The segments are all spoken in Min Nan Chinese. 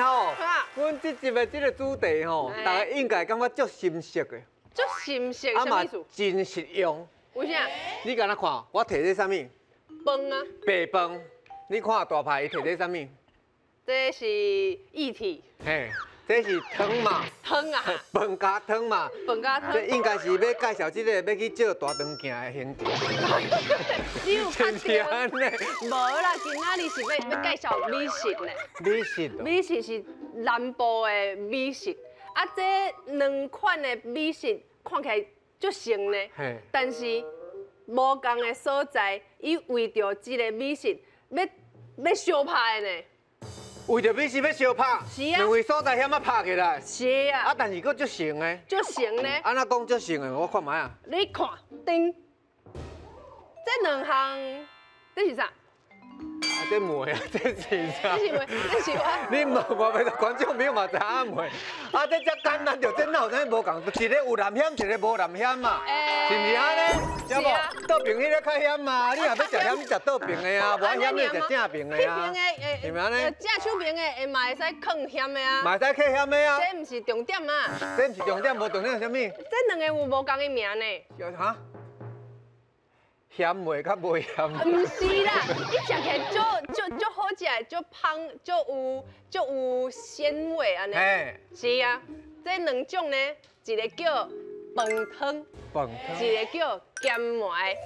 吼，阮這集的這個主題吼，大家應該感覺足心適的。足心適，啥物意思？真實用。為啥？你敢若看，我提這啥物？飯啊。白飯。你看大牌伊提這啥物？這是液體。嘿。這是湯嘛？湯啊！飯加湯嘛？飯加湯。這應該是欲介紹這個欲去借大腸鏡的行程。你有看著？無啦，今仔日是欲介紹美食呢。美食。美食是南部的美食，啊，這兩款的美食看起來足像呢。但是無仝的所在，伊為著這个美食，欲相拍的呢。為著美食欲相拍，是啊，兩位所在遐仔拍起來，是啊，啊，但是閣足成的，足成呢？按怎講足成的？我看覓啊。你看，頂，這兩項，這是啥？啊，這糜啊，這是啥？這是糜，這是我。你問我，袂觀眾朋友嘛知影糜。啊，這遮簡單著，這哪有啥物無仝？一个有鹹險，一个無鹹險嘛，是毋是按呢？對無？倒爿彼个較險嘛，你若欲食險，你食倒爿的啊；無險，你食正爿的啊。是毋是按呢？正手爿的，嘛會使囥險的啊。嘛會使囥險的啊。這毋是重點啊。這毋是重點，無重點是啥物？這兩个有無仝的名呢？哈？鹹糜較無鹹。毋是啦，伊食起來足好食，足芳，足有鮮味按呢。是啊，這兩種呢，一个叫飯湯，飯湯，一个叫鹹糜。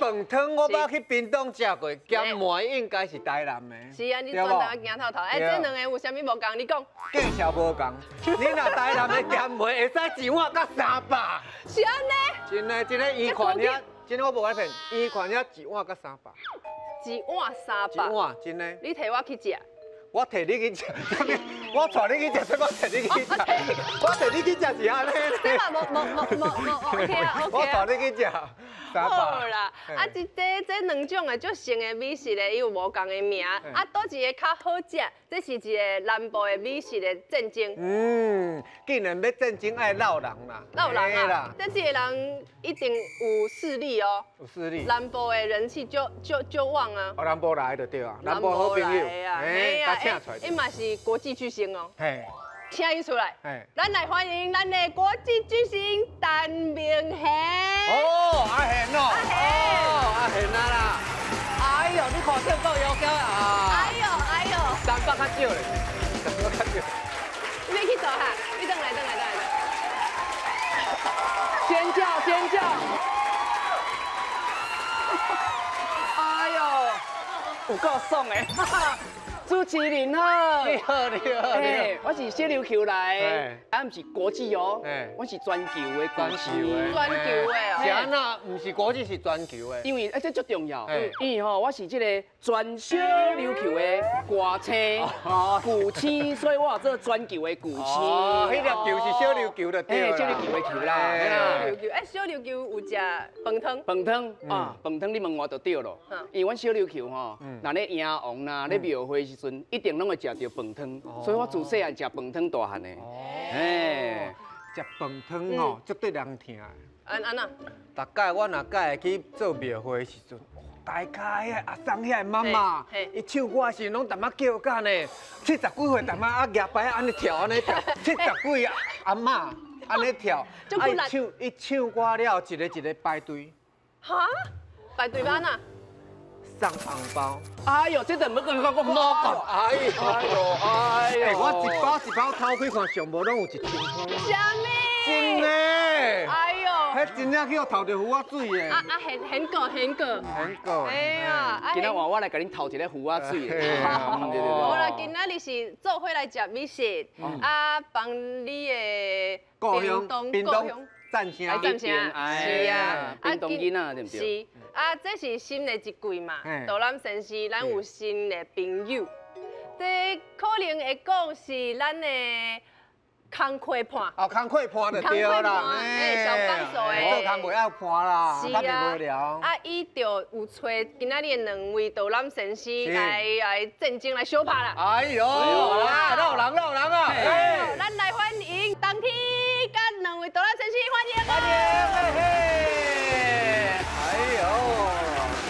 飯湯我捌去屏東食過，鹹糜應該是台南的。是啊，你轉頭行透透。哎，這兩個有啥物無仝？你講。介紹無仝。你若台南的鹹糜會使一碗甲300。是按呢？真的真的，伊款遐，真的我無來騙，伊款遐一碗甲300。一碗300。一碗真的。你提我去食。我提你去食，我帶你去食，我提你去食，我提你去食是按呢。這嘛無 OK 啊 OK 啊。我帶你去食。好啦，啊，這兩種的足成的美食咧，伊有無仝的名，啊，佗一個較好食，這是一个南部的美食的戰爭。嗯，既然欲戰爭，愛鬧人啦。鬧人啊！這這个人一定有勢力哦。有勢力。南部的人氣足旺啊。哦，南部來就對啊，南部好朋友，哎，啊，請出來。伊嘛是國際巨星哦。嘿。請伊出來。咱來歡迎咱的國際巨星陳明賢。哦，阿賢哦，哦，阿賢啊啦。哎呦，你看這夠妖嬌啊！哎呦哎呦，300較少咧，300較少。你欲去做哈？你轉來轉來轉來。尖叫尖叫！哎呦，有夠爽的。主持人好，你好你好，你好，我是小琉球來，啊，毋是國際哦，我是全球的，全球的，全球的哦，是按怎？毋是國際，是全球的，因為啊，這足重要，因為吼，我是這个全小琉球的歌星、巨星，所以我做全球的巨星。哦，彼粒球是小琉球的，對小琉球的球啦。小琉球，哎，小琉球有食飯湯？飯湯啊，飯湯你問我就對咯，因為阮小琉球吼，若咧迎王啦，咧廟會時陣，一定攏會食著飯湯，所以我自細漢食飯湯大漢的。哎，食飯湯吼，足得人疼的。按怎？逐擺我若會去做廟會的時陣，大家遐阿桑遐媽媽，伊唱歌時攏淡仔叫甲呢，70幾歲淡仔啊舉牌按呢跳按呢跳，70幾阿嬤按呢跳，啊伊唱歌了，一个一个排隊。哈？排隊欲按怎？送红包。哎呦，这就毋讲讲讲无讲。哎呦哎呦，我一包一包掏开看，上无拢有1000块。啥物？真的。哎呦，彼真正去予头著符仔水的。啊啊，很很过很过。很过。哎呀，今仔换我来共恁头一个符仔水。对对对。无啦，今仔日是做伙来食美食，啊，帮你的屏东故乡赞声，来赞声，是啊，屏东囡仔对不对？是啊，这是新的一季嘛，导览先生，咱有新的朋友，这可能会讲是咱的工课伴。哦，工课伴就对啦，哎，小帮手的，做工袂爱伴啦，是较袂无聊。啊，伊就有揣今仔日的两位导览先生来战争来相拍啦。哎呦，来，老人老人啊！咱来欢迎当天佮两位导览先生，欢迎。欢迎，嘿嘿。哎呦，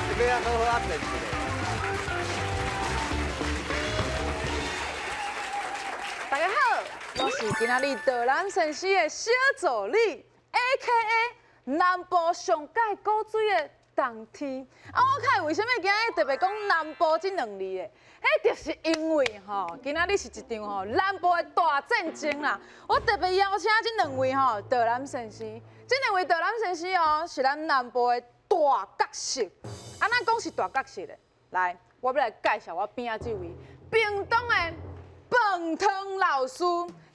这边好好啊，坐一下。大家好。我是今仔日导览先生的小助理，A.K.A 南部上盖古水的冬天。啊，我看为什么今日特别讲南部这两字的？彼就是因为吼，今仔日是一场吼南部的大战争啦。我特别邀请这两位吼导览先生，这两位导览先生哦，是咱南部的大角色。啊，咱讲是大角色的，来，我欲来介绍我边仔这位屏东的饭汤老师。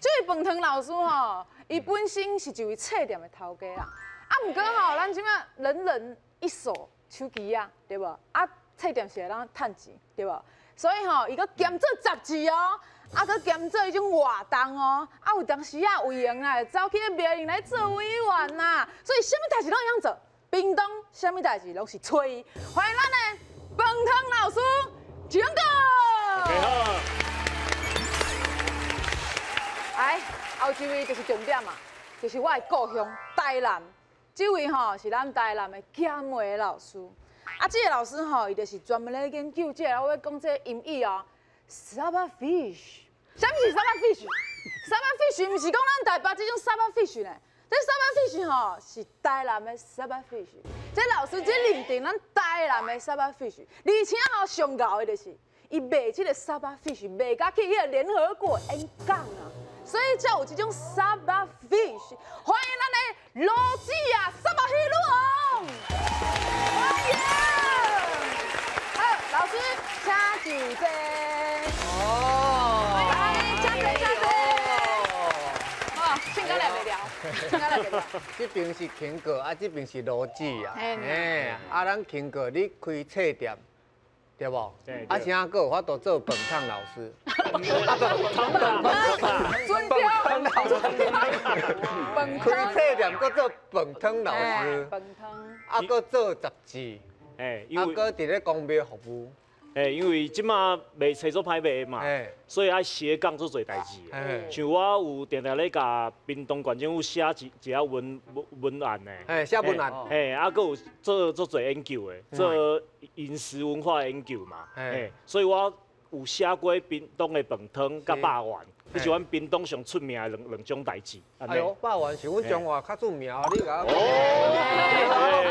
这位饭汤老师吼，伊本身是一位册店的头家啦。啊，毋过吼，咱这马人人一手手机啊，对无？啊，册店是会当趁钱，对无？所以吼，伊阁兼做杂志哦，啊，阁兼做彼种活动哦。啊，有当时啊，有闲啦，走去庙里来做委员啦。所以，啥物代志拢会晓做。屏东啥物代志拢是揣伊。欢迎咱的饭汤老师，志勇哥。哎，后一位就是重点嘛，就是我的故乡台南。这位吼是咱台南的减梅老师。啊，这个老师吼，伊就是专门咧研究这个，我欲讲这个英语哦，Saba fish。啥物是 Saba fish？Saba fish 毋是讲咱台北这种 Saba fish 呢？这 Saba fish 吼是台南的 Saba fish。这老师这认定咱台南的 Saba fish，而且吼上𠢕的就是伊卖这个 Saba fish 卖甲去彼个联合国演讲啊。所以才有这种 Saba fish，欢迎咱的罗子啊，Saba 鱼王，欢迎。好，老师，请就坐。哦，来，请坐，请坐。哦，请到来袂了，请到来袂了。这边是勤哥，啊，这边是罗子啊。哎，啊，咱勤哥，你开册店。对无？啊，啥阁有法度做饭汤老师？饭汤老师，开册店阁做饭汤老师，饭汤，啊，阁做杂志，啊，阁伫咧公庙服务。哎，因为这马卖册做歹卖嘛，所以爱斜杠做济代志。像我有定定咧共屏东县政府写一下文案呢。哎，写文案。哎，啊，阁有做做济研究的，做饮食文化研究嘛。哎，所以我有写过屏东的饭汤佮肉圆，这是阮屏东上出名的两种代志。哎呦，肉圆是阮彰化较出名，你共我讲。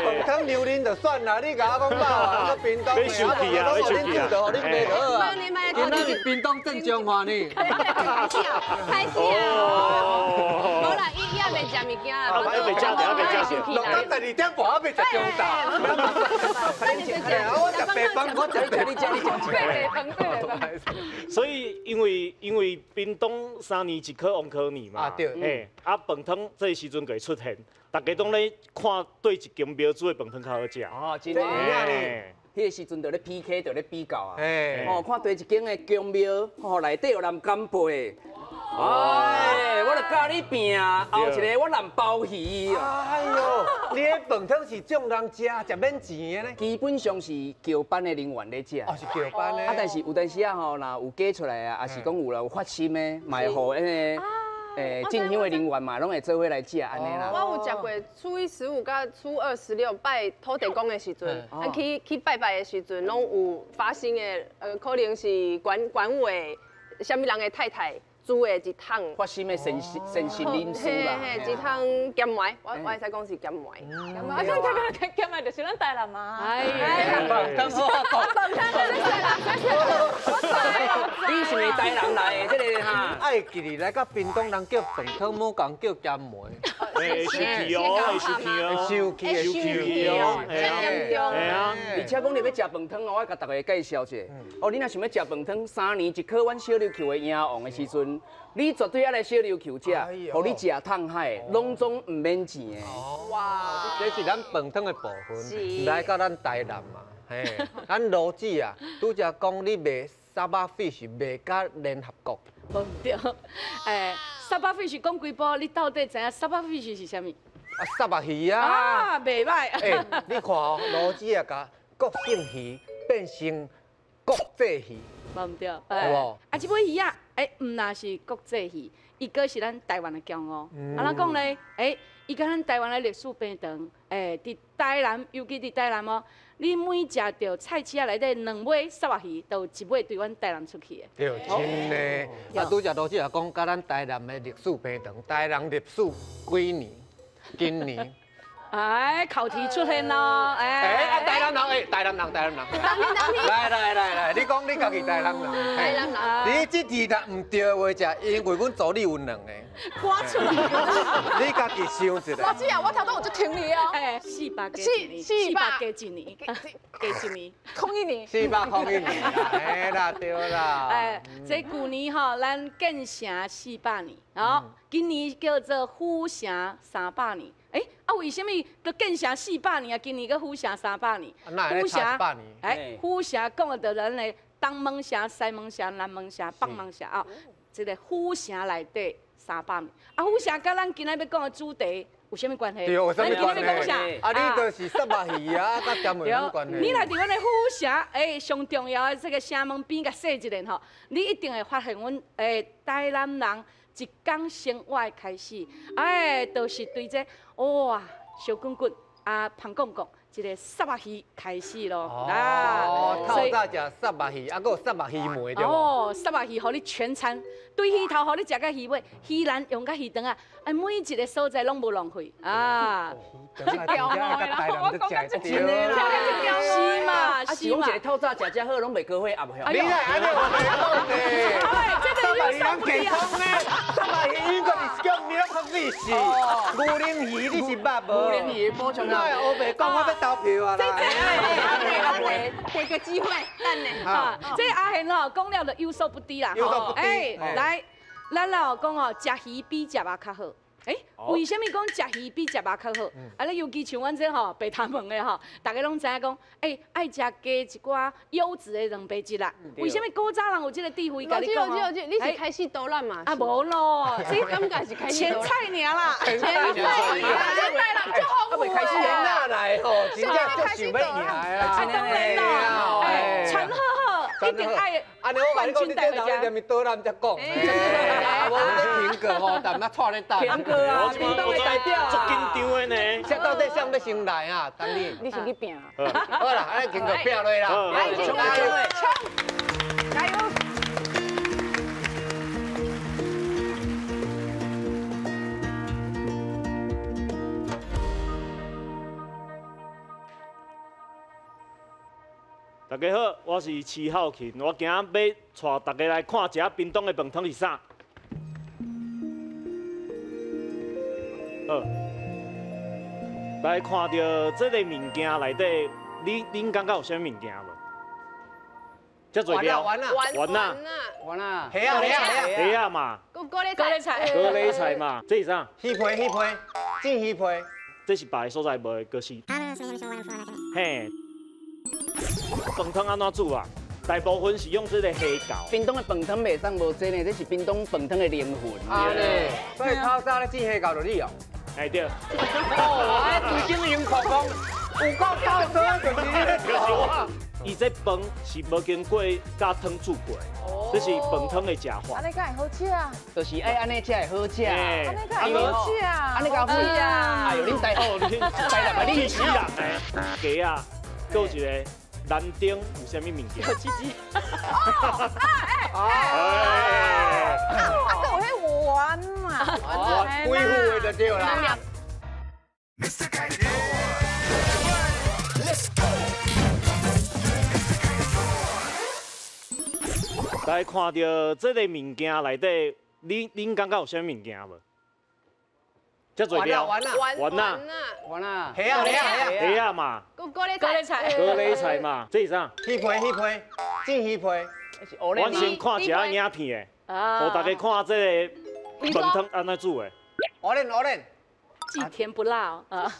饭汤榴莲就算啦，你共我讲肉圆，搁屏东的，啊，无拢予恁煮就予恁卖就好啊。今仔是屏东正彰化呢。开始啊，开始啊！无啦，伊也袂食物件啦，还袂食，还袂食。六点12点半还袂食中昼。我食白饭，我食白，你食你食白饭，白饭。所以因为屏东3年一考王科年嘛，啊对，嘿，啊饭汤这个时阵就会出现，大家拢咧看对一间庙煮的饭汤较好食。哦，真的。彼个时阵就咧 PK，就咧比较啊。哦，看对一间的宫庙，吼内底有人干杯。哎，我就佮你拼，后一个我揽鲍鱼。哎呦，你彼饭汤是众人食，食免钱的呢？基本上是轿班的人员咧食。哦，是轿班的。啊，但是有当时啊吼，若有加出来啊，也是讲有啦有发心的，嘛会予彼个。进香的人员嘛，拢会做伙来食按呢啦。我有食过初一十五佮初二十六拜土地公的时阵，啊去拜拜的时阵，拢有发生的，可能是管委啥物人的太太煮的一桶。发生的神神灵事啦。嘿嘿，一桶咸糜，我会使讲是咸糜。咸糜，啊，咸咸糜就是咱台南嘛。哎呀，饭汤好啊，饭汤就是台南，我你是毋是台南来的这个哈。爱记哩，来到屏东人叫饭汤，无共叫咸糜。会生气哦，会生气哦，生气，生气哦，严重。啊，而且讲你欲食饭汤哦，我共大家介绍一下。哦，你若想欲食饭汤，3年一考阮小琉球的赢王的时阵，你绝对爱来小琉球食，予你食烫海，拢总毋免钱的。哇，这是咱饭汤的部分，来到咱台南嘛，嘿，咱罗子啊，拄才讲你卖沙巴 fish 卖甲联合国。无毋对，哎，沙巴 fish 讲几步，你到底知影沙巴 fish 是啥物？啊，沙巴鱼啊！啊，袂歹。哎，你看哦，罗子啊，共国姓鱼变成国际鱼，无毋对，对无？啊，这尾鱼啊，哎，毋若是国际鱼，伊阁是咱台湾的骄傲。啊，怎讲咧？哎，伊佮咱台湾的历史平长，哎，伫台南，尤其伫台南哦。你每食著菜市仔内底2尾虱目鱼，就有1尾对阮台南出去的。对，真的。啊，拄才罗子也讲，佮咱台南的历史平长，台南历史几年？今年。哎，考题出现咯！哎，啊，台南人，哎，台南人，台南人。来来来来，你讲你家己台南人。台南人。你这题若毋对的话，食，因为阮组里有2个。赶出来。你家己想一下。罗子啊，我头拄有足听你哦。哎，400加一年。400加一年。加一年。空一年。400空一年。哎啦，对啦。哎，这旧年吼，咱建城400年，哦，今年叫做府城300年。哎，啊，为什么阁建城400年啊？今年阁府城300年？府城哎，府城讲的就是咱的东门城、西门城、南门城、北门城啊，这个府城内底300年。啊，府城佮咱今仔欲讲的主题有啥物关系？对，有啥物关系？啊，你就是虱目鱼啊，佮咸糜有关系。你来伫阮的府城，哎，上重要的这个城门边共说一下吼，你一定会发现阮哎台南人一天生活的开始，哎，就是对这哇烧滚滚啊，芳公公一个虱目鱼开始咯。哦，透早食虱目鱼，啊，阁有虱目鱼糜对无？哦，虱目鱼予你全餐，对鱼头予你食到鱼尾，鱼篮用到鱼肠啊，哎，每一个所在拢无浪费啊。这条我讲真的啦，是嘛？啊，是讲一个透早食遮好，拢袂高血压吼。你来按呢话袂讲呢？哎，这个有啥不一样呢？虱目鱼应该是叫milk fish，牛奶鱼你是捌无？牛奶鱼补充啊。乌白讲我欲投票啊啦！阿伯，给个机会，等呢。啊，这阿贤吼讲了就有所不低啦。有所不低。哎，来，咱老讲哦，食鱼比食肉较好。哎，为什么讲食鱼比食肉较好？啊，你尤其像阮这吼白头毛的吼，大家拢知影讲，哎，爱食加一寡优质的蛋白质啦。为什么古早人有这个智慧？共你讲哦，你是开始捣乱嘛？啊，无咯，这感觉是开始前菜尔啦，前菜尔，这代人足丰富的。开始哪来吼？真正足想欲赢的啦。啊，当然咯，哎，穿好好，一定爱。按呢，我共你讲，你这人连咪倒南才讲。啊，无你停过吼，但仔带咧等。停过啊，屏东的代表。足紧张的呢。这到底谁欲先来啊？等你。你先去拼。好啦，按呢停过拼落啦。来，冲！加油！大家好，我是徐浩勤，我今仔欲带大家来看一下屏东的饭汤是啥。好，来看到这个物件内底，恁感觉有啥物件无？这济料，丸啊，丸啊，丸啊，虾啊，虾啊嘛，高丽菜，高丽菜嘛，这是啥？鱼皮，鱼皮，煎鱼皮，这是别个所在无的，就是，嘿。饭汤按怎煮啊？大部分是用这个虾饺。屏东的饭汤袂当无这呢，这是屏东饭汤的灵魂。啊咧，所以透早咧煎虾饺就你哦。哎对。哦，哎，规间用口讲，有够透早就是你咧做。伊这饭是无经过加汤煮过，这是饭汤的食法。按呢敢会好食啊？就是爱按呢才会好食。按呢敢会好食啊？按呢敢好食啊？哎呦，恁台哦，恁台南的历史人的鸡仔，阁有一个。南丁有啥物物件？有鸡鸡。哦，哎哎哎！啊，阁有彼丸嘛，规副的就对啦。来看到这个物件内底，恁感觉有啥物物件无？遮济料，丸啊丸啊，丸啊，虾啊虾啊虾啊嘛，高丽菜，高丽菜嘛，这是啥？鱼皮鱼皮，煎鱼皮。我先看一下影片的，予大家看这个饭汤按怎煮的。乌莲乌莲，既甜不辣啊。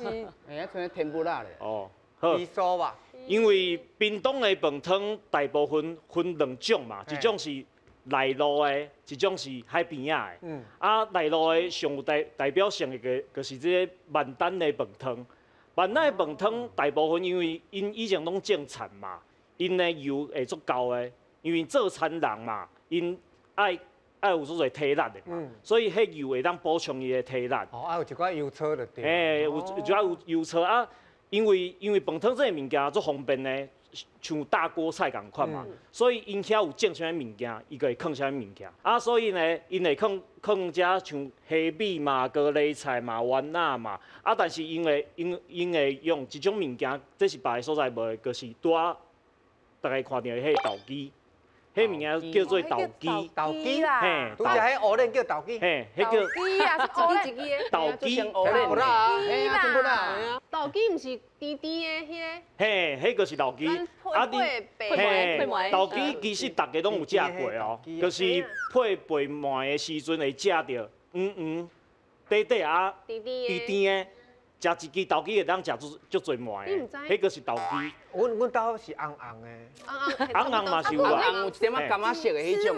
哎呀，像甜不辣咧。哦，好。鱼酥吧。因为屏东的饭汤大部分分两种嘛，一种是内陆的，一种是海边仔的。嗯。啊，内陆的上有代表性的个，就是这个万丹的饭汤。万丹的饭汤大部分因为𪜶以前拢种田嘛，𪜶的油会足够的，因为做田人嘛，𪜶爱有足济体力的嘛，所以彼油会当补充伊的体力。哦，啊有一寡油醋就对。欸，有一寡油醋啊。因为饭汤这个物件足方便的，像大锅菜仝款嘛，所以𪜶遐有种啥物物件，伊就会囥啥物物件。啊，所以呢，𪜶会囥遮像虾米嘛、高丽菜嘛、丸仔嘛。啊，但是𪜶会用一种物件，这是别个所在无的，就是拄仔大家看到的彼个豆枝。彼物件叫做豆枝，豆枝啦，嘿，拄则彼乌莲叫豆枝，嘿，彼叫豆枝啊，是一支的豆枝，天不辣，嘿啊，天不辣，豆枝毋是甜甜的彼个，嘿，彼个是豆枝，啊，你嘿，豆枝其实大家拢有食过哦，就是配白糜的时阵会食著黄黄、短短啊，甜甜的。食一支豆枝会当食足足济糜的，彼个是豆枝。阮兜是红红的，红红嘛是有啊，红有一点仔柑仔色的彼种。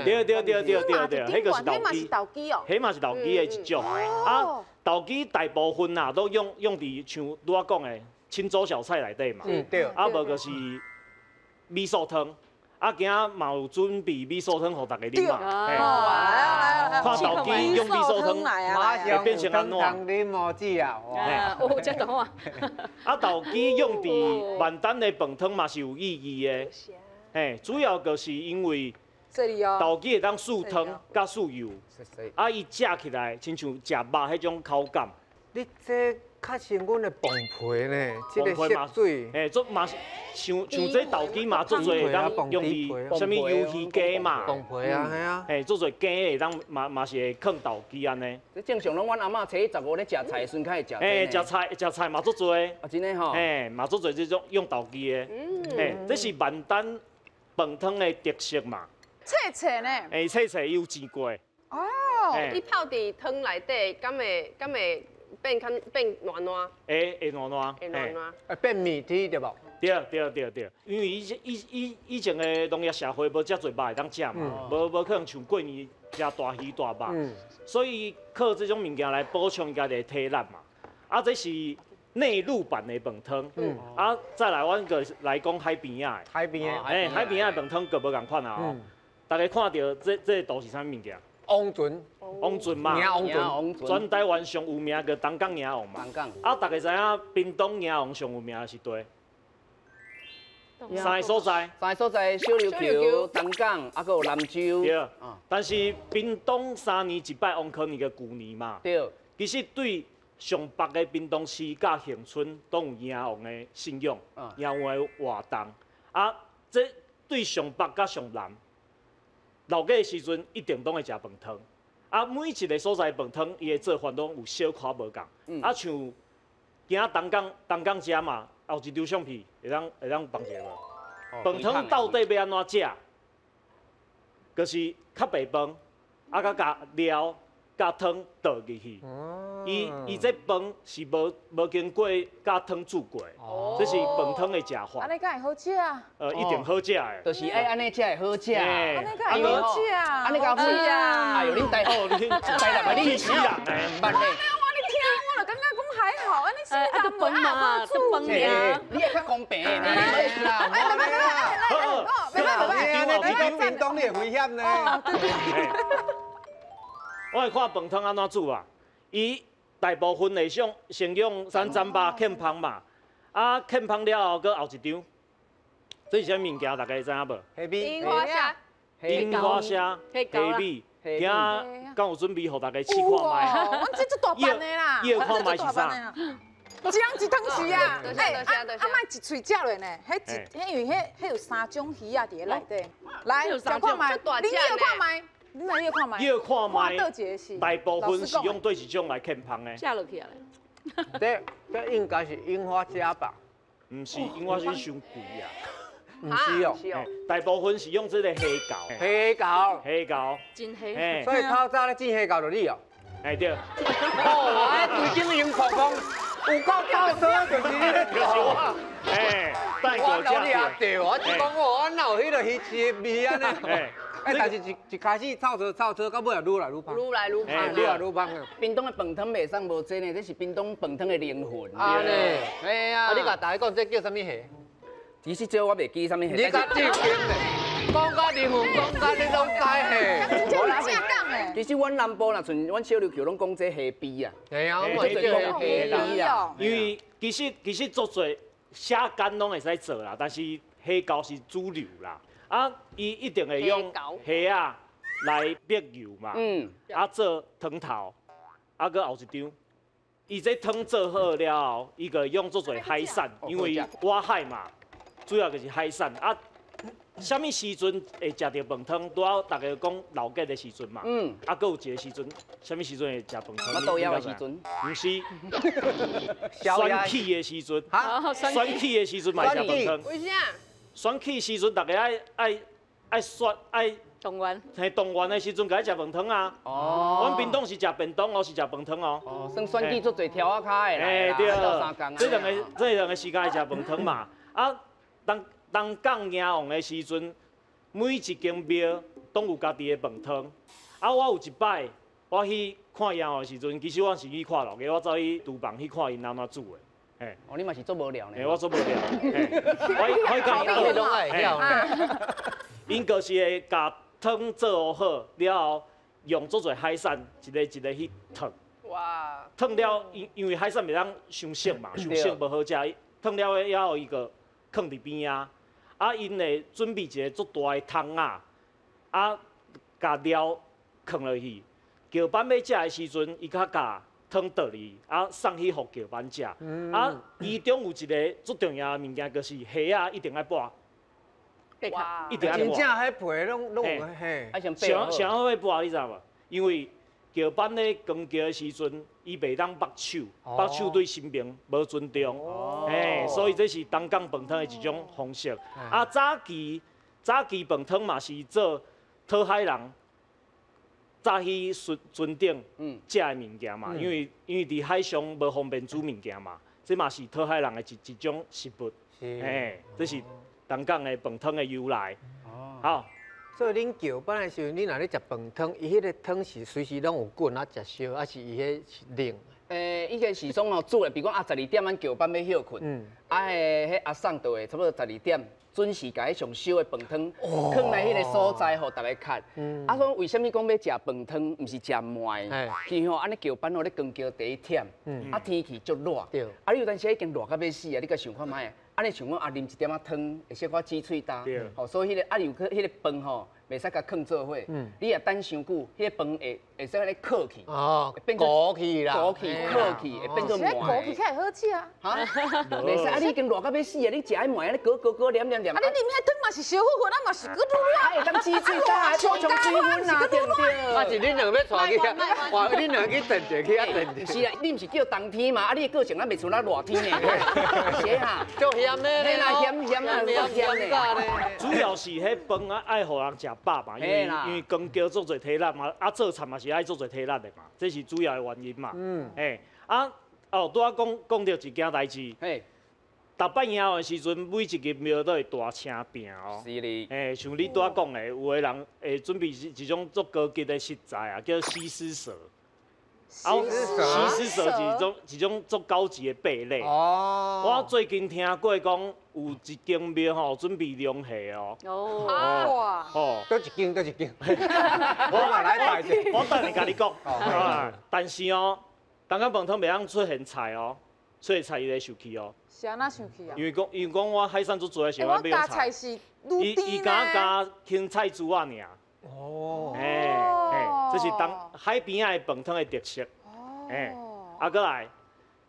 对对对对对对，彼个是豆枝。彼嘛是豆枝的一种。啊，豆枝大部分啊都用伫像拄仔讲的清粥小菜内底嘛。对。啊，无就是米素汤。啊，今仔嘛有准备米素汤予大家啉嘛。来来，看豆枝用米素汤会变成按怎？啉哦，姊啊，哦，这懂啊。啊，豆枝用伫万丹的饭汤嘛是有意义的。嘿，主要就是因为豆枝会当输汤佮输油，啊，伊食起来亲像食肉彼种口感。你这较像阮的磅皮呢，这个色水，嘿，做嘛是像这豆枝嘛，足济会当用伫啥物鱿鱼羹嘛，磅皮啊，嘿啊，嘿，足济羹会当嘛嘛是会囥豆枝按呢。这正常拢阮阿嬷初一十五咧食菜的时阵较会食。嘿，食菜嘛足济。啊，真的吼。嘿，嘛足济这种用豆枝的。嘿，这是万丹饭汤的特色嘛。脆脆呢？嘿，脆脆有煎过。哦。你泡伫汤内底，敢会？变较变软软，会软软，会软软，变面体对无？对，因为以前的农业社会无遮济肉会当食嘛，无可能像过年食大鱼大肉，所以靠这种物件来补充家己的体力嘛。啊，这是内陆版的饭汤，啊，再来阮阁来讲海边仔的，海边的，欸，海边仔的饭汤阁无仝款啊。大家看著这图是啥物物件？王船，王船嘛，王船，全台湾上有名个东港迎王嘛。东港。啊，大家知影屏东迎王上有名的是佗？三个所在。三个所在，小琉球、东港，啊，阁有南州。对。但是屏东3年一摆王科年个旧年嘛。对。其实对上北的屏东市佮恒春拢有迎王的信仰，迎王的活动。啊，这对上北佮上南。老假的时阵，一定拢会食饭汤。啊，每一个所在饭汤，伊的做法拢有小可无仝。啊，像今仔东港遮嘛，后一张相片会当放一下无？饭汤到底欲按怎食？就是较白饭，啊，佮加料、佮汤倒入去。伊这饭是无经过佮汤煮过，这是饭汤的食法。按呢敢会好食啊？一定好食的。就是爱按呢才会好食。按呢敢会好食啊？按呢敢好食啊？哎呦，恁台哦，恁台南的气死人嘞！我咧听，我就感觉讲还好，按呢是啊，饭嘛，煮饭尔。你也较公平的啦。哎，别别别，别别别，你屏东你会危险呢。我会看饭汤按怎煮啊？伊大部分会先用三层肉欠芳嘛，啊欠芳了后，阁后一张，这是啥物件？大家知影无？虾米。樱花虾。樱花虾。虾米。今敢有准备予大家试看觅？阮这足大盘的啦。伊看觅是啥？一人一汤匙啊！哎，啊啊，莫一喙食落呢，彼一，彼因为彼彼有三种鱼仔伫内底。来，食看觅，恁欲看觅，恁来欲看觅。欲看觅。佗一个是？大部分是用佗一种来堑芳的。食落去啊！这这应该是樱花虾吧？毋是，樱花虾伤贵啊。毋是哦，大部分是用这个虾饺。虾饺，虾饺，真虾。所以透早咧煎虾饺就你哦。哎对。哦，哎，规间用曝光，有够透早就是你咧就是我。哎，我老你也对，我只讲我哪有彼个鱼翅的味按呢？哎，但是一一开始臭臊臭臊，到尾也愈来愈芳。愈来愈芳，愈来愈芳啊！屏东的饭汤袂送无这呢，这是屏东饭汤的灵魂。按呢，哎呀，啊，你共大家讲这叫啥物虾？其实这我袂记啥物虾。你较正经咧，讲甲灵魂，讲甲你拢知嘿。真正讲的。其实阮南部若像阮小琉球拢讲这虾蛄啊。嘿啊，我嘛讲虾蛄啊。因为其实其实足济虾干拢会使做啦，但是虾饺是主流啦。啊，伊一定会用虾仔来煸油嘛，啊做汤头，啊阁后一张，伊这汤做好了后，伊阁用足济海产，因为外海嘛，主要就是海产啊。啥物时阵会食著饭汤？拄仔大家讲老节的时阵嘛，啊，阁有一个时阵，啥物时阵会食饭汤？我倒枵的时阵。毋是，选举的时阵。选举的时阵嘛会食饭汤。为啥？选举时阵，大家爱爱爱选爱动员，嘿，动员的时阵，共爱食饭汤啊。哦。阮屏东是食便当哦，是食饭汤哦。哦，算选举足济柱仔跤的啦。哎对，这两个时间爱食饭汤嘛。啊，当东港迎王的时阵，每一间庙拢有家己的饭汤。啊，我有一摆，我去看迎王的时阵，其实我是去看老家，我走去厨房去看𪜶按怎煮的。嘿，哦，你嘛是足无聊呢。嘿，我足无聊。我讲，你拢爱晓。𪜶就是会共汤做好了后，用足济海产，一个一个去烫。哇！烫了，因因为海产袂当伤熟嘛，伤熟无好食。烫了了后，伊阁囥伫边仔。啊，𪜶会准备一个足大的桶仔，啊，共料囥落去。轿班欲食的时阵，伊较共汤倒去，啊，送去予轿班食。啊，其中有一个足重要的物件，就是虾仔一定爱剥。哇！一定爱剥。真正彼皮拢拢有嘿。啥啥好欲剥，你知无？因为轿班咧扛轿的时阵，伊袂当缚手，缚手对神明无尊重。嘿，所以这是东港饭汤的一种方式。啊，早期早期饭汤嘛是做讨海人早起船船顶食的物件嘛，因为因为伫海上无方便煮物件嘛，这嘛是讨海人的一一种食物。嘿，这是东港的饭汤的由来。好。所以恁轿班的时阵，你若咧食饭汤，伊彼个汤是随时拢有滚啊，食烧，还是伊彼是冷？欸，伊个是讲哦，煮的，比如讲啊，12点咱轿班欲歇睏，啊，彼阿送就会差不多十二点准时共彼上烧的饭汤，囥来彼个所在，予大家较。啊，讲为啥物讲欲食饭汤，毋是食糜？是吼，按呢轿班吼咧扛轿第一忝，啊天气足热，啊你有当时已经热到欲死啊，你阁想看觅？按呢想讲啊，啉一点仔汤会小可止喙焦，吼，所以彼个啊又阁彼个饭吼，袂使共囥做伙，你若等伤久，彼个饭会会使按呢烤去，哦，变糊去啦，糊去烤去，会变做糜。糊去较会好食啊。哈？袂使啊！你已经热到欲死啊！你食彼糜按呢裹裹裹黏黏黏。啊！你啉彼汤嘛是烧火火，咱嘛是阁热啊。会当止喙焦，还补充水分啊，对毋对？啊是恁两个欲带去啊？哇！恁两个去等者去啊等者。是啊，你毋是叫冬天嘛？啊，你的个性咱袂像咱热天呢。是哈。足咸的咧。啦，咸咸啊，咸咸主要是彼饭啊，爱予人食饱嘛，因为因为扛轿足济体力嘛，啊做菜嘛是爱足济体力的嘛，这是主要的原因嘛。嗯。嘿，啊哦，拄仔讲讲著一件代志。嘿。逐摆迎王的时阵，每一间庙都会大请饼哦。是哩。嘿，像你拄仔讲的，有的人会准备一种足高级的食材啊，叫西施舌。西施舌是一种一种足高级的贝类。哦。我最近听过讲，有一间庙吼准备龙虾哦。哦。哇。哦。佗一间，佗一间。我嘛来拜者。我等下共你讲。啊。但是哦，东港饭汤袂当出现菜哦，出现菜伊会生气哦。是按怎生气啊？因为讲，因为讲我海产足济，是我欲用菜。加菜是愈甜伊敢加芹菜珠仔尔。哦。嘿，嘿，这是东海边仔的饭汤的特色。哦。嘿，啊，阁来，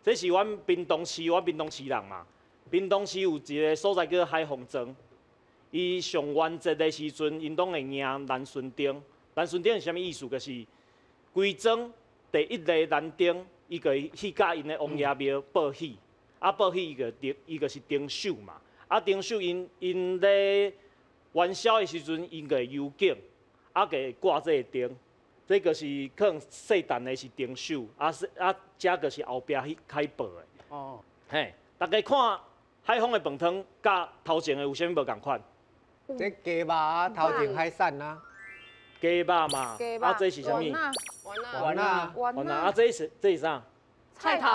这是阮屏东市，我屏东市人嘛。屏东市有一个所在叫海丰庄，伊上元节的时阵，𪜶拢会迎南巡灯。南巡灯是啥物意思？就是规庄第一个南灯，伊就会去佮𪜶的王爷庙报喜，啊报喜伊就灯，伊就是灯秀嘛。啊灯秀𪜶𪜶咧元宵的时阵，𪜶就会游景，啊就会挂这个灯。这个是可能细陈的是灯秀，啊啊，这个是后壁去开报的。哦，嘿，大家看海丰的饭汤佮头前的有啥物无仝款？这鸡肉啊，头前海产啊。鸡肉嘛，啊这是啥物？丸仔。丸仔。啊这是啥？菜头。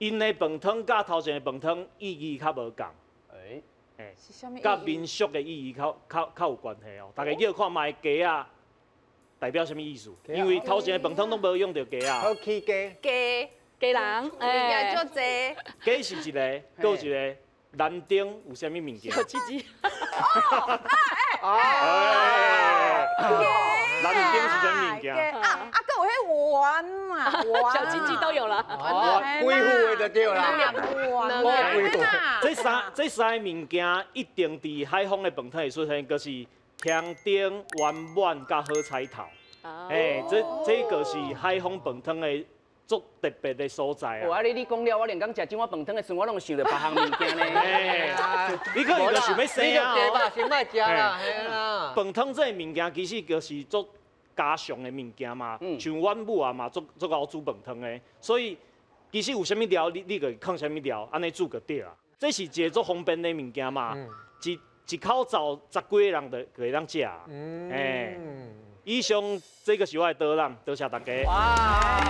𪜶的饭汤佮头前的饭汤意义较无仝。欸，是啥物？佮民俗的意义较有关系哦。大家叫看觅鸡仔。代表什么意思？因为头前的饭汤拢无用著鸡仔。好起鸡。鸡鸡人，哎，足济。鸡是一个，阁有一个南丁有啥物物件？小鸡鸡。哦，哎。南丁是啥物件？啊啊，阁有彼丸嘛，小鸡鸡都有了。几副的就对啦。这三个物件一定伫海丰的饭汤会出现，就是香灯、圆满佮好彩头。哎，这个是海丰饭汤的足特别的所在啊！哇，你讲了，我连讲食这碗饭汤的时阵，我拢想著别项物件呢。你可能就想欲生啊！你就先莫食啦，嘿啦。饭汤这个物件其实就是足家常的物件嘛，像阮母啊嘛，足𠢕煮饭汤的，所以其实有啥物料，你就囥啥物料，按呢煮就对啊。这是一个足方便的物件嘛，一口罩10几个人就会当食。哎，以上这个是我的导览，多谢大家。哇，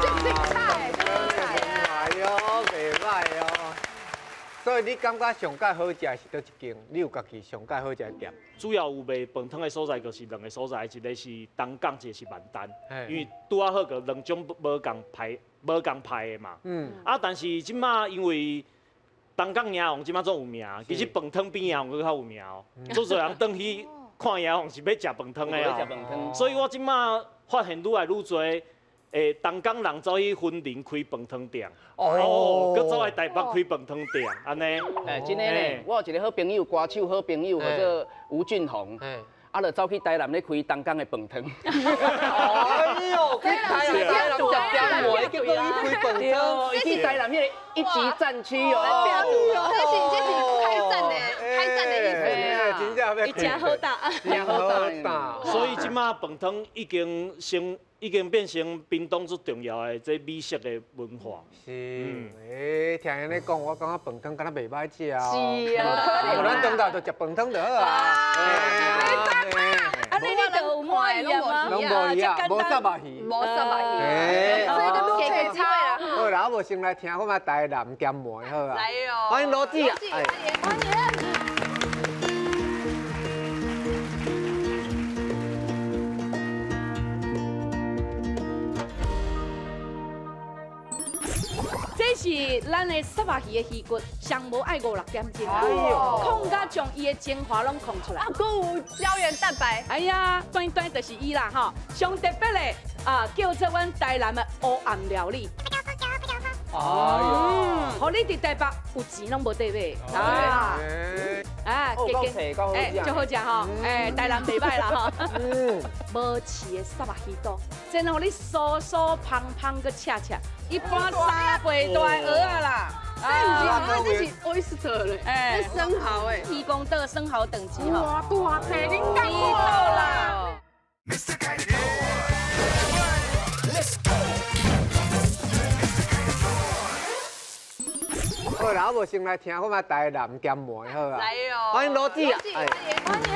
精彩，精彩！哎呦，袂歹哦。所以你感觉上盖好食是佗一间？你有家己上盖好食的店？主要有卖饭汤的所在，就是两个所在，一个是东港，一个是万丹。因为拄仔好个两种无仝派，无仝派的嘛。啊，但是这马因为东港赢王这马足有名，其实饭汤比赢王阁较有名哦。足侪人转去看赢王是欲食饭汤的哦。所以我这马发现愈来愈济，东港人走去云林开饭汤店，哦，阁走来台北开饭汤店，按呢。哎，真的呢，我有一个好朋友，歌手好朋友，叫做吴俊宏。啊，就走去台南咧开东港的饭汤。哎呦，去台南食点糜，结果去开饭汤。对，去台南彼个一级战区哦。这是开战的，开战的意思。真正欲伊真好打，真好打。所以这马饭汤已经变成屏东最重要的这美食的文化。是，哎，听𪜶咧讲，我感觉饭汤敢若袂歹食哦。是啊，无咱中昼就食饭汤就好啊。啊，你就有满意啊？拢无鱼啊，无虱目鱼，无虱目鱼。哎，这个卤菜差啦。好啦，我先来听看觅台南咸糜好啊。来哦，欢迎罗姊啊，欢迎。欢迎。这是咱的虱目鱼的鱼骨，上无爱5、6点钟，控甲将伊的精华拢控出来。啊，阁有胶原蛋白。哎呀，断断就是伊啦吼，上特别的啊，叫做阮台南的乌暗料理。哎呦，予你伫台北有钱拢无得买啊！啊，哎，足好食吼，哎，台南袂歹啦吼。无刺的虱目鱼肚，真予你酥酥芳芳阁赤赤，一般3倍大的蚵仔啦。这毋是蚵仔，这是 oyster 嘞，这生蚝哎，鱼公岛生蚝等级吼。哇，大块，恁讲鱼肚啦。好啦，我先来听看觅台南咸糜好啊。来哦，欢迎罗姊啊，欢迎。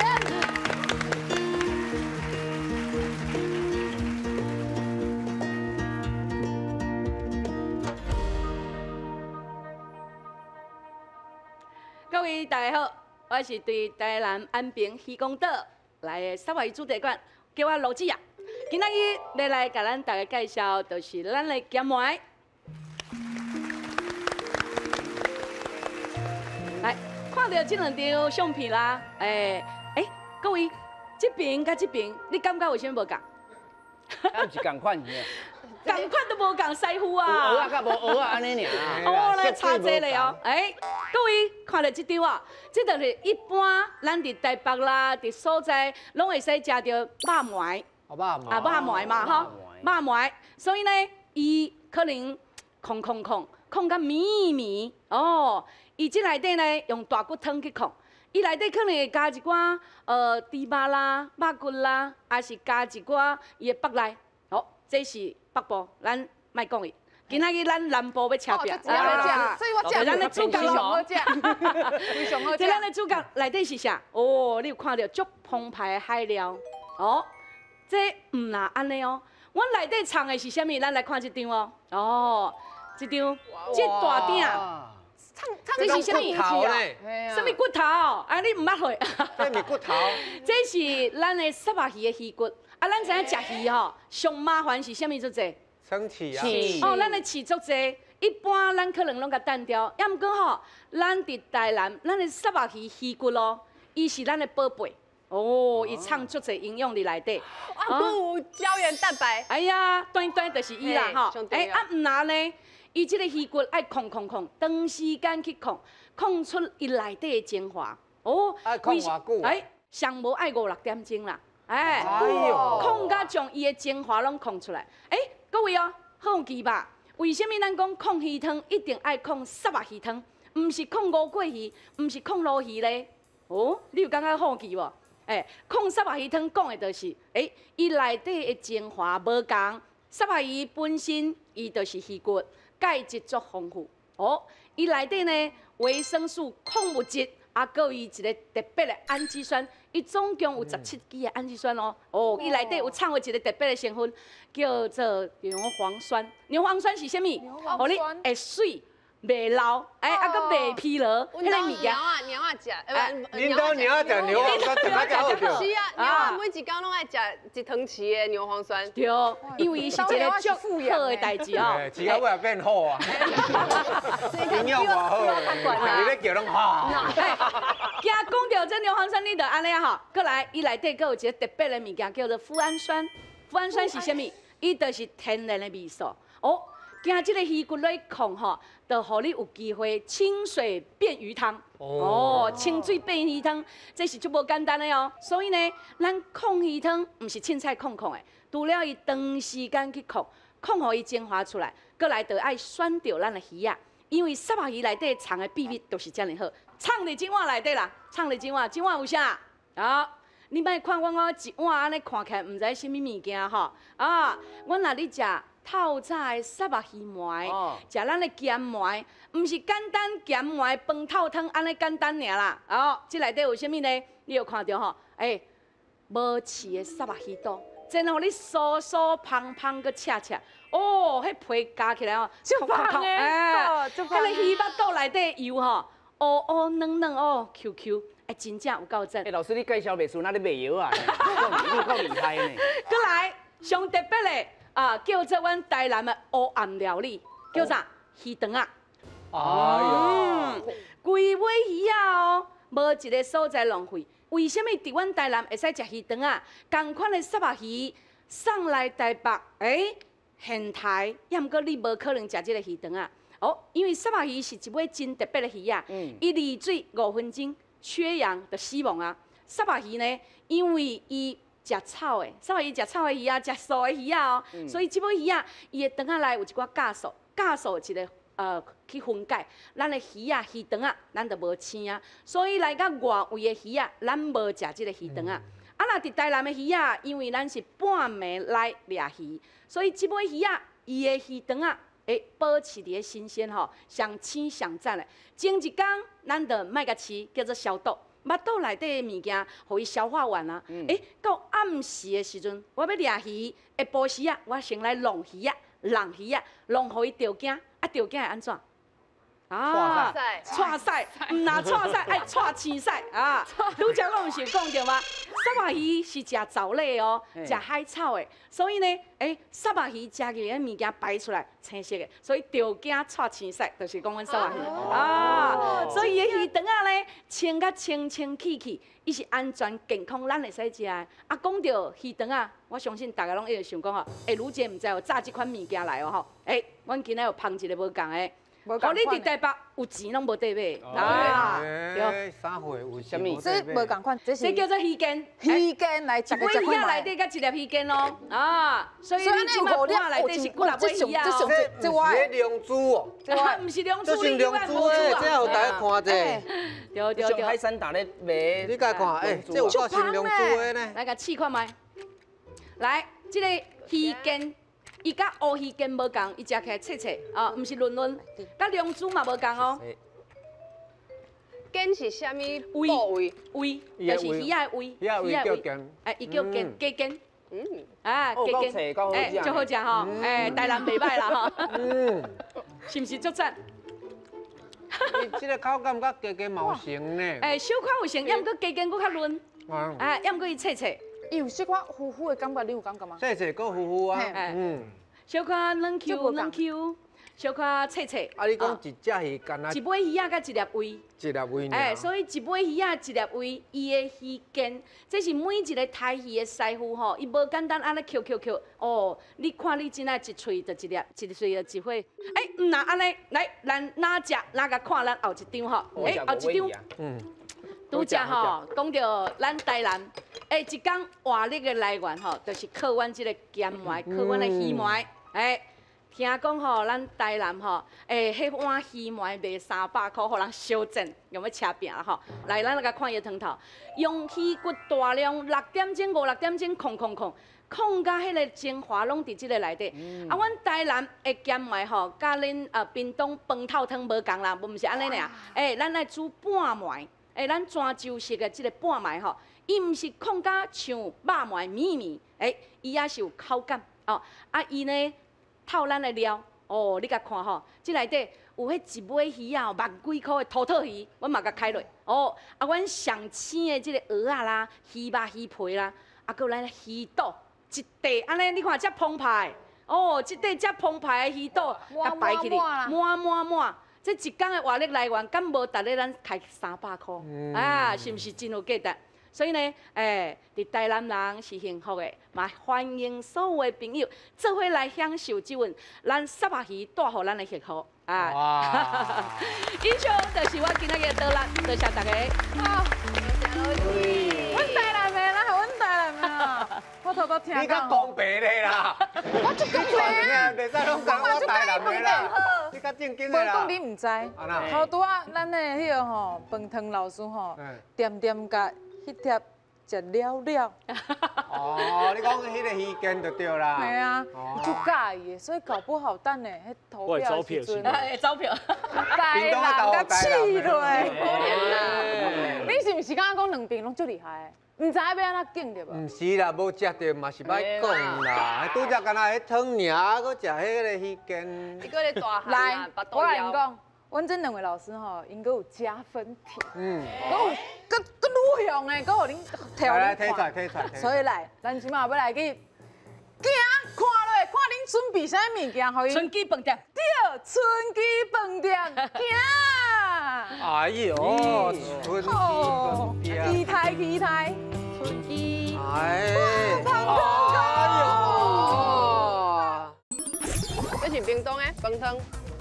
各位大家好，我是对台南安平渔光岛来的虱目鱼主题馆，叫我罗姊啊。今仔日欲来共咱大家介绍，就是咱的咸糜。来，看到这两张相片啦，哎哎，各位，这边佮这边，你感觉有啥物无仝？敢毋是仝款鱼啊？仝款都無仝師傅啊。有蚵仔佮無蚵仔按呢爾。哦，來差濟咧哦！欸，各位看著這張啊，這就是一般咱佇台北啦，佇所在攏會使食著肉糜。肉糜。啊，肉糜嘛，吼，肉糜。所以呢，伊可能炕炕炕炕甲綿綿哦。伊這內底呢，用大骨湯去炕，伊內底可能會加一寡豬肉啦、肉骨啦，抑是加一寡伊的腹內。好，這是北部，咱莫講伊。今仔日咱南部欲車拼，所以我食咱的主角上好食，非常好食。這咱的主角內底是啥？哦，你有看著足澎湃的海料哦。這毋若按呢哦，阮內底藏的是啥物？咱來看這張哦。哦，這張，這大鼎。這是啥物？啥物骨頭？啊，你毋捌過？這是骨頭。這是咱的虱目魚的魚骨。啊，咱知影食魚吼，上麻煩是啥物做濟？生刺啊！哦，咱的刺足濟，一般咱可能攏共澹掉。抑毋過吼，咱佇台南，咱的虱目魚魚骨咯，伊是咱的寶貝。哦，伊藏足濟營養佇內底。啊，閣有膠原蛋白。哎呀，斷斷就是伊啦吼。欸，啊，毋若呢？伊這個魚骨愛炕炕炕，長時間去炕，炕出伊內底的精華。哦，愛炕偌久？欸，上無愛5、6點鐘啦。欸，炕甲將伊的精華攏炕出來。欸，各位哦，好奇吧？為什麼咱講炕魚湯一定愛炕虱目魚湯，毋是炕吳過魚，毋是炕鱸魚咧？哦，你有感覺好奇無？欸，炕虱目魚湯講的就是，欸，伊內底的精華無仝，虱目魚本身伊就是魚骨。鈣質足豐富哦，伊內底呢維生素、礦物質，啊，閣有伊一個特別的氨基酸，伊總共有17支的氨基酸哦。哦，伊內底有藏有一個特別的成分，叫做牛磺酸。牛磺酸是啥物？予你會媠、袂老，欸，啊，閣袂疲勞。彼个物件。猫仔，貓仔食，恁兜貓仔食牛磺酸，食較好著。是啊，貓仔每一工攏愛食一湯匙的牛磺酸。對，因為伊是一個足好的代誌哦。食到尾也變好啊。營養偌好，你咧叫攏哈。驚講著這牛磺酸，你就按呢吼，閣來，伊內底閣有一個特別的物件叫做麩胺酸。麩胺酸是啥物？伊就是天然的味素。哦。驚這個魚骨落去炕吼，就予你有機會清水變魚湯。哦，清水變魚湯，這是足無簡單的哦。所以呢，咱炕魚湯毋是凊彩炕炕的，除了伊長時間去炕，炕予伊精華出來，閣來就愛選著咱的魚仔，因為虱目魚內底藏的秘密就是遮爾好。藏佇這碗內底啦，藏佇這碗，這碗有啥？啊，你莫看阮我一碗按呢看起來毋知啥物物件吼。啊，阮若咧食透早的虱目魚糜，食咱的鹹糜，毋是簡單鹹糜飯透湯按呢簡單爾啦。哦，這內底有啥物呢？你有看著吼？欸，無刺的虱目魚肚，真予你酥酥芳芳閣赤赤。哦，彼皮咬起來哦，足芳的，欸，彼个魚肉肚內底油吼，烏烏軟軟哦，Q Q，欸，真正有夠讚。欸，老師你介紹袂輸，那咧賣藥啊？你夠厲害呢。閣來，上特別的。啊，叫做阮台南的烏暗料理，叫啥？魚腸仔。哎喲，規尾魚仔哦，無一个所在浪費。為啥物佇阮台南會使食魚腸仔？仝款的虱目魚送來台北，欸，現刣，抑毋過你無可能食這个魚腸仔。哦，因為虱目魚是一尾真特別的魚仔，伊離水5分鐘，缺氧就死亡啊。虱目魚呢，因為伊食草的，虱目魚食草的魚仔，食素的魚仔哦，所以這尾魚仔，伊的腸仔內有一寡酵素，酵素一個去分解，咱的魚仔魚腸仔，咱就無腥啊。所以來到外圍的魚仔，咱無食這個魚腸仔。啊，若佇台南的魚仔，因為咱是半暝來掠魚，所以這尾魚仔伊的魚腸仔會保持佇咧新鮮吼，上鮮上讚的。前一工咱就莫共飼，叫做消毒。腹肚內底的物件，予伊消化完啊。欸，到暗時的時陣，我欲掠魚，下晡時啊，我先來弄魚仔、弄魚仔，弄予伊著驚，啊，著驚會按怎？啊，蔡屎，毋若蔡屎，爱蔡青屎啊！拄才我毋是有讲著吗？虱目鱼是食藻类哦，食海草的，所以呢，虱目鱼食入去，物件排出来青色的，所以著惊蔡青屎，就是讲阮虱目鱼啊。所以伊的鱼肠仔呢，清甲清清气气，伊是安全健康，咱会使食的。啊，讲到鱼肠仔，我相信大家拢一直想讲吼，茹姐毋知有炸这款物件来哦吼，阮今仔有芳一个无仝的。哦，你伫台北有钱拢无得买啊！对，啥货有啥物？这无仝款，这是这叫做鱼羹。鱼羹来，一尾鱼仔内底佮一粒鱼羹哦，啊，所以你这摆盘内底是几粒尾鱼仔哦？这这是龙珠哦，毋是龙珠，这是龙珠的，这予大家看者。对对对。海产店咧卖，你共看，这有够像龙珠的呢。来，共试看觅。来，这个鱼羹。伊佮乌鱼羹无仝，伊食起来脆脆啊，毋是嫩嫩，佮龙珠嘛无仝哦。羹是啥物部位？胃，就是鱼仔的胃。鱼仔胃叫羹。伊叫羹，鸡羹。啊，鸡羹，足好食吼，台南袂䆀啦吼。是毋是足赞？伊这个口感佮鸡羹嘛有像呢。小可有像，抑毋过鸡羹阁较嫩。啊，抑毋过伊脆脆。伊有小可糊糊的感觉，你有感觉吗？脆脆阁糊糊啊，小可软 Q 软 Q，小可脆脆。啊，你讲一只鱼干焦一尾鱼仔佮一粒胃。一粒胃。所以一尾鱼仔一粒胃，伊的鱼羹，这是每一个刣鱼的师傅吼，伊无简单按呢抾抾抾，哦，你看你真爱一喙就一粒，一喙就一火。毋若按呢，来，咱哪食哪共看咱后一张吼，后一张。拄则吼，讲到咱台南，一工活力的来源吼，就是靠阮这个咸糜，靠阮的鱼糜。听讲吼，咱台南吼，彼碗鱼糜卖300箍，予人小赚，用欲车拼啦吼。来，咱来共看伊的汤头，用鱼骨大量6点钟、5、6点钟，控控控，控甲彼个精华拢伫这个内底。啊，阮台南的咸糜吼，佮恁屏东饭头汤无仝啦，毋是按呢尔。咱爱煮半糜。咱泉州式的这个半糜吼，伊毋是控甲像肉糜绵绵，伊也是有口感哦。啊，伊呢透咱的料，哦，你共看吼，这内底有彼一尾鱼仔，万几箍的土透鱼，阮嘛共开落。哦，啊，阮上鲜的这个蚵仔啦、鱼肉、鱼皮啦，啊，阁有咱鱼肚一块，按呢，你看遮澎湃，哦，这块遮澎湃的鱼肚，共摆起来，满满满。这一工的活力来源，敢无值得咱开300箍？啊，是毋是真有价值？所以呢，伫台南人是幸福的，嘛欢迎所有的朋友做伙来享受这份咱虱目鱼带予咱的幸福啊！以上就是我今仔日的导览，多谢大家。好，阮台南的啦，阮台南的啊，我头拄听你较公平的啦，我足公平啊，袂使拢讲我台南的啦。你较正经的啦。无讲你毋知，头拄仔咱的彼个吼饭汤老师吼，点点共彼贴食了了。哦，你讲彼个鱼羹就对啦。系啊，伊足佮意的，所以搞不好等下彼投票的时阵，会走票。台南共试落。你是毋是感觉讲两边拢足厉害的？毋知影欲按怎拣对无？毋是啦，无食著嘛是歹讲啦。拄则干焦彼汤尔，阁食彼个鱼羹。伊阁咧大汉来，我来讲，阮这两位老师吼，𪜶阁有加分题，阁有阁阁愈向的，阁予恁提予恁看。提出来，提出来。所以来，咱这马欲来去行看落，看恁准备啥物件，予𪜶。春记饭店。对，春记饭店，行。哎呦，春记饭店。期待期待。春记。哎。哎呦。这是屏东的饭汤。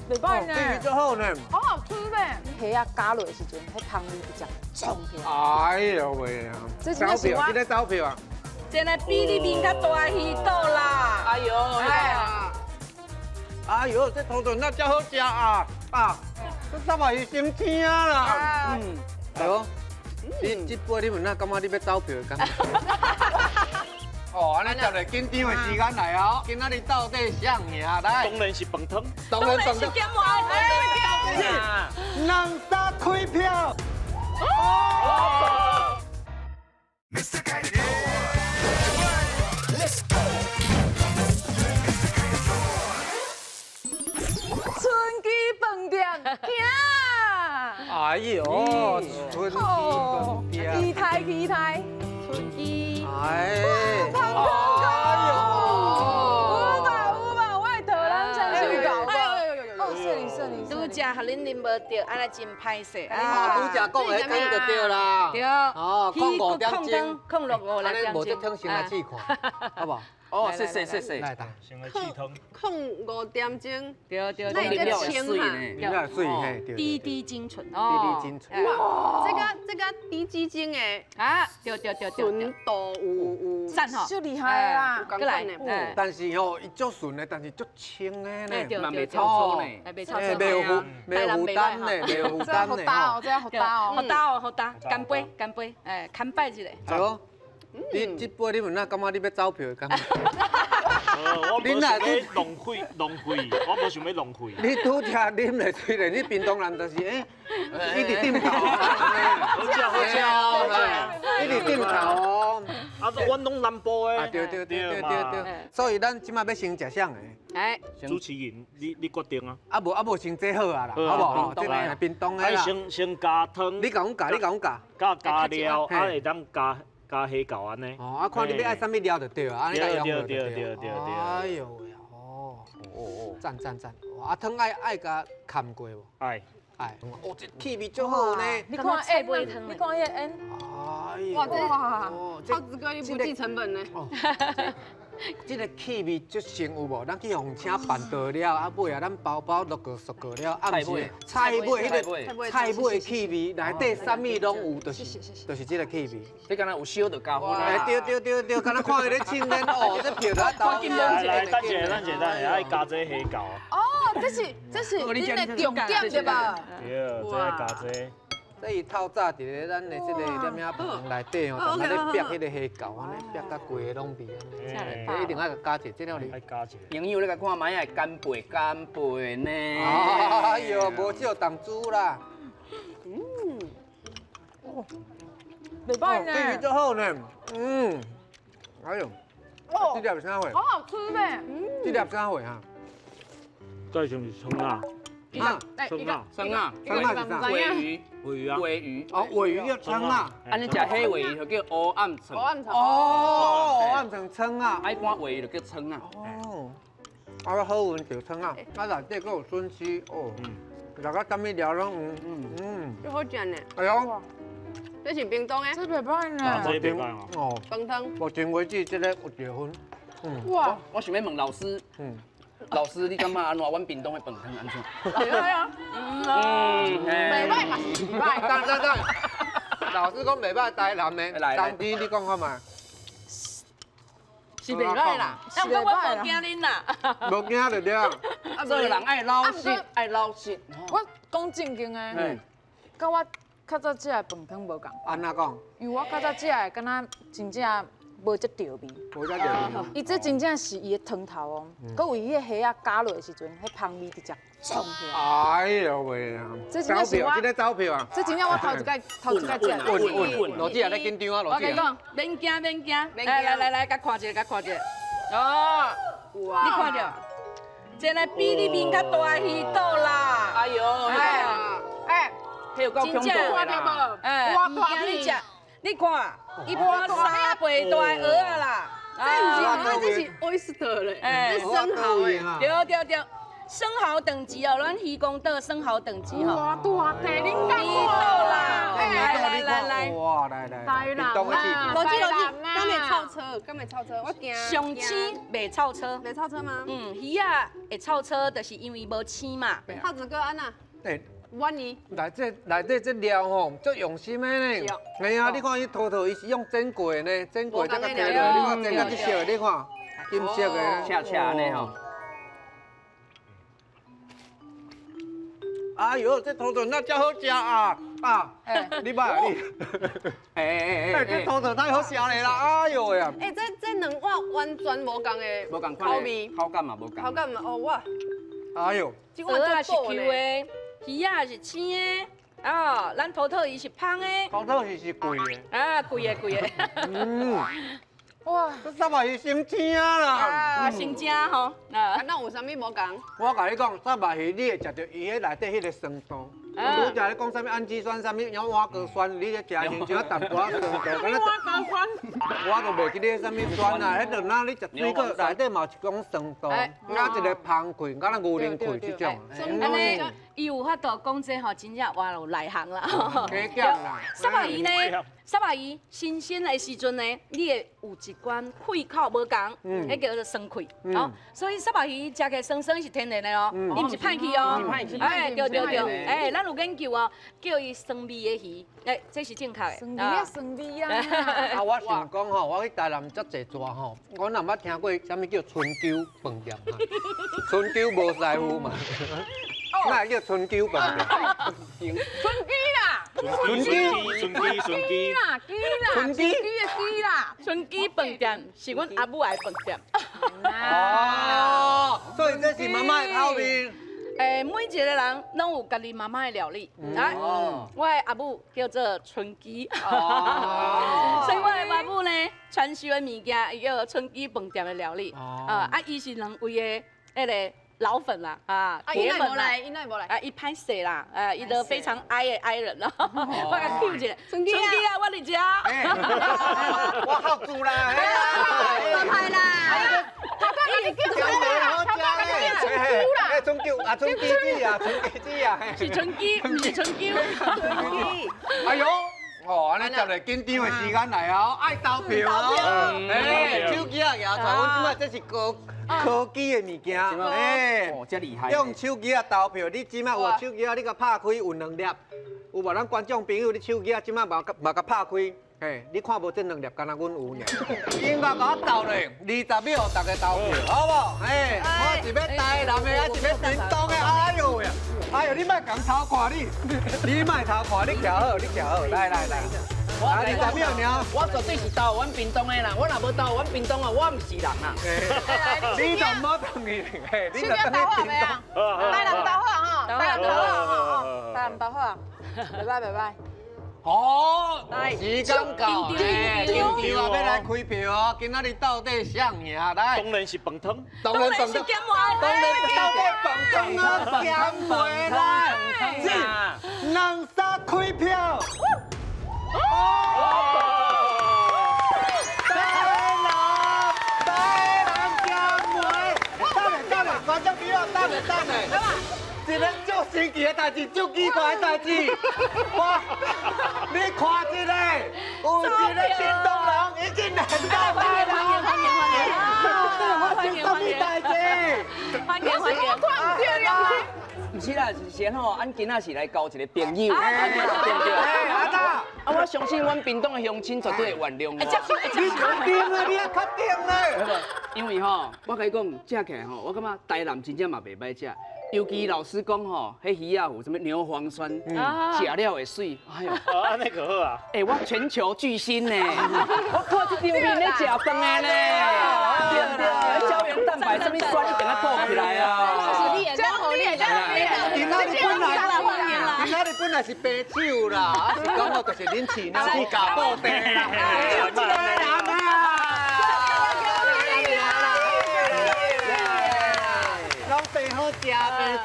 袂歹呢，这足好呢，好好吃呢。虾仔加落的时阵，彼香味直接冲起来。哎呦喂啊！这真是我这个走票啊！真的比你面较大鱼肚啦！哎呦，哎呦，这汤头那遮好食啊！啊，这虱目鱼新鲜啦！嗯，对哦。你这摆你问哪感觉你欲走票的感觉？哦，按呢接来紧张的时间来哦。今仔日到底谁赢来？当然是饭汤，当然是咸糜。人三开票。春记饭店，行。哎呦，春枝饭饼，期待期待，春枝，哎，胖胖哎呦，有吧有吧，我的台南真是有够。哦，说哩说哩，拄才予恁啉无著，按呢真歹势。啊，拄才讲的讲就对啦。对。哦，控5点钟，控落5点钟。无这汤先来试看，好无？哦，谢谢谢谢。来，先来试汤。控5点钟。对对。那你这清哈？啉了水嘿，滴滴精纯哦。滴滴精纯。哇，这个滴鸡精的啊，对对对对。纯度有赞吼，就厉害啦。过来。但是吼，伊足纯的，但是足清的呢。嘛袂臭臭呢，袂臭臭。袂有负，袂有负担呢，袂有负担呢。好大哦，这好大哦，好大哦，好大。干杯，干杯，哎，干杯一下。好。你这杯你问哪感觉你欲走票的感觉？我无想欲浪费浪费，我无想欲浪费。你拄才啉咧，虽然你屏东人，就是哎，一直点头。好食好食，一直点头哦。啊，阮拢南部的。啊，对对对对对对。所以咱这摆欲先食啥个？哎，主持人，你决定啊。啊无啊无先这好啊啦，好无？这个屏东的啦。先加汤。你共阮加，你共阮加。加料，啊会当加。加虾饺按呢？哦，啊，看你欲爱啥物料就对啊，按呢共用就对。对对对对。哎呦喂，哦哦哦，赞赞赞！啊，汤爱爱共掺过无？爱爱。哦，这气味足好呢。你看菜尾汤，你看彼个烟。哎呦！哇，这超子哥你不计成本呢。这个气味足深有无？咱去予请办桌了，啊尾啊，咱包包落个熟过了，暗时菜尾彼个菜尾的气味，内底啥物拢有，就是这个气味。这敢若有烧就加分啦。对对对对，敢若看伊咧唱咧，哦，这票都投。来，等一下，等一下，等一下，爱加这虾饺。哦，这是恁的重点对吧？对，这爱加这。这伊透早伫咧咱的这个点仔棚内底吼，在咧煏彼个虾饺，按呢煏甲规个拢味按呢。这一定爱加一个，这了爱加一个。营养你共看觅仔，干贝干贝呢。哎呦，无少投资啦。哦，袂歹呢。气味足好呢。哎呦，这粒啥货？好好吃呢。这粒啥货哈？这是毋是葱啊？啊，葱啊，葱啊，葱啊是啥？鮪鱼，鮪鱼啊，鮪鱼。哦，鮪鱼叫葱啊。按呢食黑鮪鱼就叫乌暗葱。乌暗葱。哦，乌暗葱葱啊。一般鮪鱼就叫葱啊。哦。啊，好闻就葱啊，啊内底阁有笋丝哦。大家啥物料拢有，这好食呢。哎呦，这是屏东的。这袂歹呢。这袂歹哦。饭汤。目前为止，这个有得分。哇，我想欲问老师。老师，你感觉按怎？阮屏东的饭汤按怎？对啊，袂歹嘛，袂歹。等等等，老师讲袂歹，台南的，当天你讲看觅？是袂歹啦，但我无惊恁啦。无惊就对。做人爱老实，爱老实。我讲正经的，佮我较早食的饭汤无仝。按怎讲？因为我较早食的敢若真正无这调味，无这调味。伊这真正是伊的汤头哦，阁有伊彼个虾仔加落的时阵，彼香味直接冲起来。哎呦喂啊！这真正是我，这个走票啊！这真正我头一摆，头一摆食。稳稳，罗姐也咧紧张啊，罗姐。我跟你讲，免惊免惊，来来来来，共看一下，共看一下。哦，你看著，这个比你面较大的鱼肚啦。哎呦，哎，这有够恐怖的啦！哎，唔惊你食。你看，伊搬3倍大的蚵仔啦，这毋是，这是 oyster 咧，这生蚝的，对对对，生蚝等级哦，咱渔公岛生蚝等级吼。哇，大块，恁讲鱼肚啦，来来来来，哇，来来，来啦，罗姐罗姐，敢会臭车？敢会臭车？我惊。上青袂臭车，袂臭车吗？嗯，鱼仔会臭车，就是因为无青嘛。浩子哥按怎？对。满意。内底内底这料吼，足用心的呢。哎呀，你看伊土土，伊是用煎过的呢，煎过才共摕落。你看煎甲这色的，你看金色的，恰恰按呢吼。哎呦，这土土那遮好食啊！啊，你捌啊你？哎哎哎，这土土太好食咧啦！哎呦喂啊！哎，这两碗完全无仝的无仝口味，口感嘛无仝。口感嘛，哦哇！哎呦，蚵仔是 Q 的。鱼仔是青的，哦，咱土土鱼是芳的，土土鱼是贵的，啊，贵的贵的。嗯，哇，这三文鱼先青啦，啊，先正吼。啊，那有啥物无仝？我共你讲，三文鱼你会食著伊彼内底彼个酸度，拄才咧讲啥物氨基酸，啥物牛蛙果酸，你咧食亲像淡薄仔酸度，敢若蛙果酸，我都袂记得啥物酸啊。彼阵仔你食水果内底嘛有一种酸度，啊一个芳气，敢若牛奶气这种。按呢，伊有法度讲这吼，真正哇有内行啦。加减啦。虱目鱼呢？虱目鱼新鲜的时阵呢，你会有一关气口无仝，彼叫做酸气。哦，所以虱目鱼食起来酸酸是天然的哦，伊毋是歹去哦。哎，对对对，哎，咱有研究哦，叫伊酸味的鱼，哎，这是正确的。酸味啊，酸味啊。啊，我想讲吼，我去台南遮济逝吼，我哪捌听过啥物叫春秋饭店啊？春秋无师傅嘛？哪会叫春秋饭店？春鸡啦，春鸡，春鸡，春鸡啦，鸡啦，春鸡的鸡啦，春鸡饭店是阮阿母的饭店。哦，所以这是妈妈的口味。诶，每一个人拢有家己妈妈的料理。啊，我的阿母叫做春姬，所以我的阿母呢，传授的物件，伊叫做春姬饭店的料理。啊，伊是两位的彼个老粉啦，啊，铁粉啦，伊奈无来，啊，伊歹势啦，啊，伊都非常 I 的 I 人啦，我共 Q 一下，春姬啊，我伫遮，我好住啦，歹啦，他叫啦，他叫春秋啦，春秋啊，春姬子啊，春姬子啊，是春姬，毋是春秋。哎呦，哦，按呢接来紧张的时间来哦，爱投票哦，哎，手机仔拿出来，阮这摆这是高科技的物件，哎，哦，这厉害。用手机仔投票，你这摆有手机仔，你共拍开有两粒，有无？咱观众朋友，你手机仔这摆嘛嘛共拍开。嘿，你看无这两粒，敢若阮有尔。音乐共我投咧，20秒，大家投票，好无？嘿，我是欲台南的，还是欲屏东的？哎呦呀，哎呦，你莫共偷看你，你莫偷看，你徛好，你徛好，来来来。我20秒尔，我绝对是投阮屏东的啦。我若无投阮屏东啊，我毋是人啦。你就无转去，嘿，你就转去屏东。台南投好哈，台南投好哈，台南投好，拜拜拜拜。好，时间到，紧张啊，欲来开票哦！今仔日到底谁赢？来，当然是饭汤，当然饭汤，当然到底饭汤啊，咸糜啦，一、两、三，开票。台南，台南咸糜，等下等下，观众朋友，等下等下。一个足神奇的代志，足奇怪的代志。哇！你看一下，有一个屏东人已经来到台南。欢迎欢迎欢迎！发生什么代志？欢迎欢迎！毋是啦，是先吼，俺今仔是来交一个朋友，对不对？阿大，啊，我相信阮屏东的乡亲绝对会原谅我。你确定啊？你确定啊？因为吼，我共你讲，食起来吼，我感觉台南真正嘛袂歹食。尤其老师讲吼，彼鱼仔有啥物牛磺酸，食了会媠。哎呦，按呢可好啊！哎，我全球巨星呢，我看这场面咧食饭的呢，对不对？胶原蛋白啥物酸一定要补起来啊！今仔日本来，今仔日本来是白手啦，啊是讲哦，就是恁饲鸟去咬布袋啦，就这个人啊！好食袂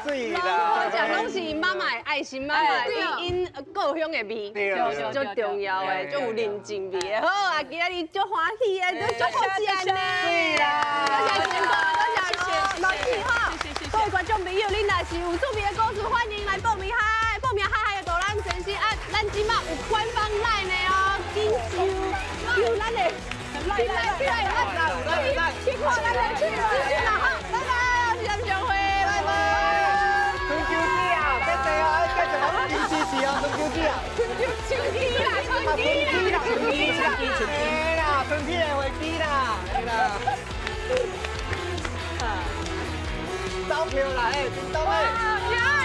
水啦，好食拢是妈妈的爱心，妈妈𪜶故乡的味，足重要的，足有人情味的。好啊，今仔日足欢喜的，足好食呢。对啦，多谢陈哥，多谢老师哈。各位观众朋友，恁若是有趣味的故事，欢迎来报名嗨，报名嗨嗨的大咱先生啊，咱这马有官方 LINE 的哦，紧求求咱的，来来来来来，去看咱的资讯啦哈，拜拜，下次相会。春秋子啊，别坐啊，继续我们支持啊，春秋子啊，春秋春季啦，春季啦，春季啦，春季啦，春季的飞机啦，对啦。走票啦，哎，屏东的。走票啦，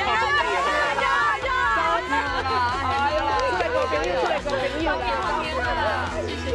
哎呦，出来交朋友，出来交朋友啦，谢谢。